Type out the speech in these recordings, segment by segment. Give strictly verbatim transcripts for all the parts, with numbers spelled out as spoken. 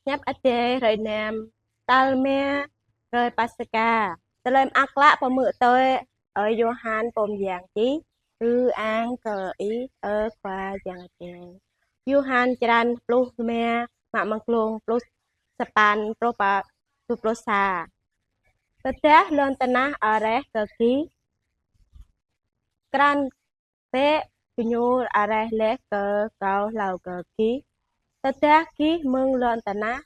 Hiăp Adai hrơi năm, tal rơma hrơi Paskha. Tơlơi mơak klă pơmưk tui ơi Yôhan pô mơyang čih. Ư-ang kơ Ih, ơ Khua Yang Adai. Yôhan črăn pluh rơma, mă mơ̆ng klông pluh sapăn truh pơ pluh sa. Tơdah lŏn tơnah areh kơ gih, krăn bĕ gơñu areh laih kơ Kâo hlâo kơ gih. Tơdah gih mơ̆ng lŏn tơnah,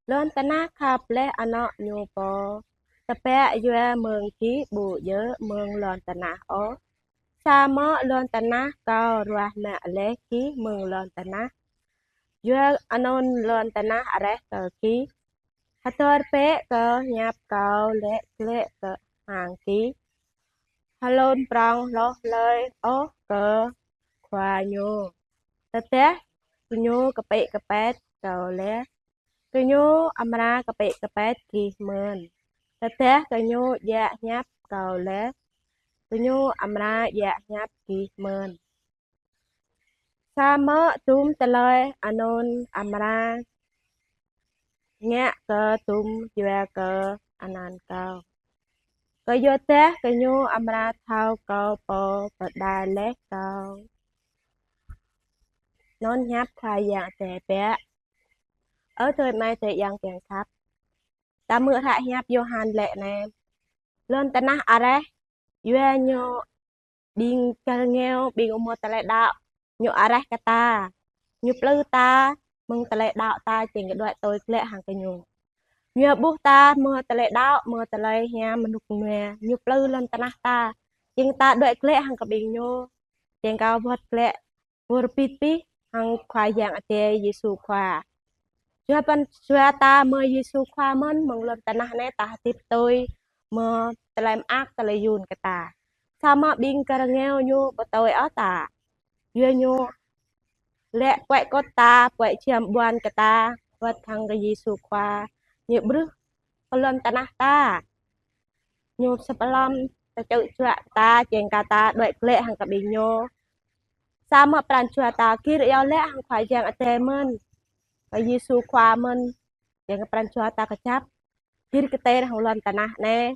lŏn tơnah khăp laih anŏ ñu pô, tơbiă yua mơ̆ng gih ƀu djơ̆ mơ̆ng lŏn tơnah ôh, samơ̆ lŏn tơnah Kâo ruah mă laih gih mơ̆ng lŏn tơnah, yua anŭn lŏn tơnah areh kơ gih. Hơdơr bĕ kơ hiăp Kâo laĭ glaĭ kơ hăng gih. Hlŭn prŏng hloh hlơi ôh kơ khua ñu. Tơdah gơñu kơpĭ kơpĕt Kâo laih, gơñu amra kơpĭ kơpĕt gih mơ̆n. Tơdah gơñu djă̱ hiăp Kâo laih, gơñu amra djă̱ hiăp gih mơ̆n. Samơ̆ dŭm tơlơi anŭn amra ngă kơ dŭm yua kơ anăn Kâo, kơyua dah gơñu amra thâo Kâo pô pơđar laih Kâo. Anŭn hiăp Khua Yang Adai biă. Ơ adơi amai adơi ayŏng kiăng khăp. Ta hmư̆ hră hiăp Yôhan laĭ anai: Lŏn tơnah areh, yua ñu ƀing gơñu rơngiao, ƀing ƀu hmâo tơlơi đaŏ, ñu areh kơ ta. Ñu plư ta mơ̆ng tơlơi đaŏ ta, jing kơ đuaĭ tui glaĭ hăng kơ ñu. Ñu ƀuh ta hmâo tơlơi đaŏ, hmâo tơlơi hiam mơnuk mơnua, ñu plư lŏn tơnah ta, jing ta đuaĭ glaĭ hăng kơ ƀing ñu, jing kơ wơ̆t glaĭ wơr bĭt bĭt hăng Khua Yang Adai Yêsu Khua. Jua pran jua ta mơ̆ Yêsu Khua mơ̆n, mơ̆ng lŏn tơnah anai ta hơdip tui mơ̆ tơlơi mơak tơlơi yun kơ ta. Samơ̆ ƀing gơñu rơngiao ñu ƀu tui ôh ta. Yua ñu laĭ puăi kŏt ta, puăi čiăm ƀuăn kơ ta, wơ̆t hăng kơ Yêsu Khua. Ñu ƀrưh kơ lŏn tơnah ta. Ñu sơpơlăm tơčư̆ čuă ta, jing kơ ta đuaĭ glaĭ hăng kơ ƀing ñu. Samơ̆ pran jua ta gir iâu laĭ hăng Khua Yang Adai mơ̆n, kơ Yêsu Khua mơ̆n, jing kơ pran jua ta kơjăp gir kơtir hăng lŏn tơnah anai,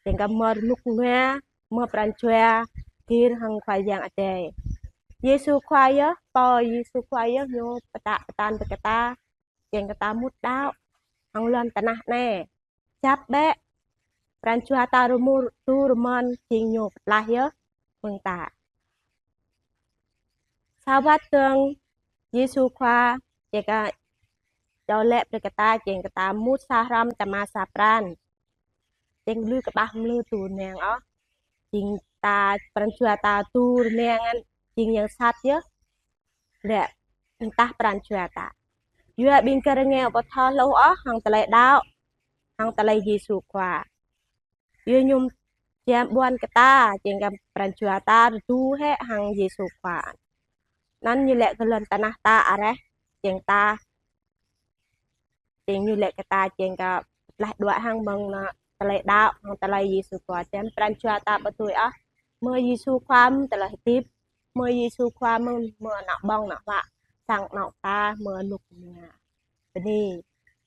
jing kơ mơ̆ rơnuk rơnua, mơ̆ pran jua gir hăng Khua Yang Adai. Yêsu Khua yơh, pô Yêsu Khua yơh ñu pơtă pơtăn brơi kơ ta, jing kơ ta mŭt đaŏ hăng lŏn tơnah anai. Čăp bĕ, pran jua ta rơmur tu rơmơn, jing ñu pơklaih yơh mơ̆ng ta. Sa wơ̆t dơ̆ng Yêsu Khua, jing kơ čô laĭ brơi kơ ta, jing kơ ta mŭt sa hrŏm tơma sa pran. Jing lui kơƀah mlư tu rơnang ôh. Jing ta pran jua ta tu rơnang, jing yang sat yơh. Lĕ, ƀing ta pran jua ta. Yua ƀing gơñu rơngiao ƀu thâo hluh ôh hăng tơlơi đaŏ, hăng tơlơi Yêsu Khua. Yua ñu čiăm ƀuăn kơ ta, jing kơ pran jua ta rơdu hĭ hăng Yêsu Khua. Anŭn ñu laĭ kơ lŏn tơnah ta areh, jing ta Jing ñu laĭ kơ ta, jing kơ pơklaih đuaĭ hăng mơ̆ng anŏ tơlơi đaŏ, hăng tơlơi Yêsu Khua, jing pran jua ta ƀu tui ôh. Mơ̆ Yêsu Khua mơ̆n tơlơi hơdip, mơ̆ Yêsu Khua mơ̆n, mơ̆ anŏ ƀơ̆ng anŏ huă, sang anŏ ta, mơ̆ rơnuk rơnua. Bơni.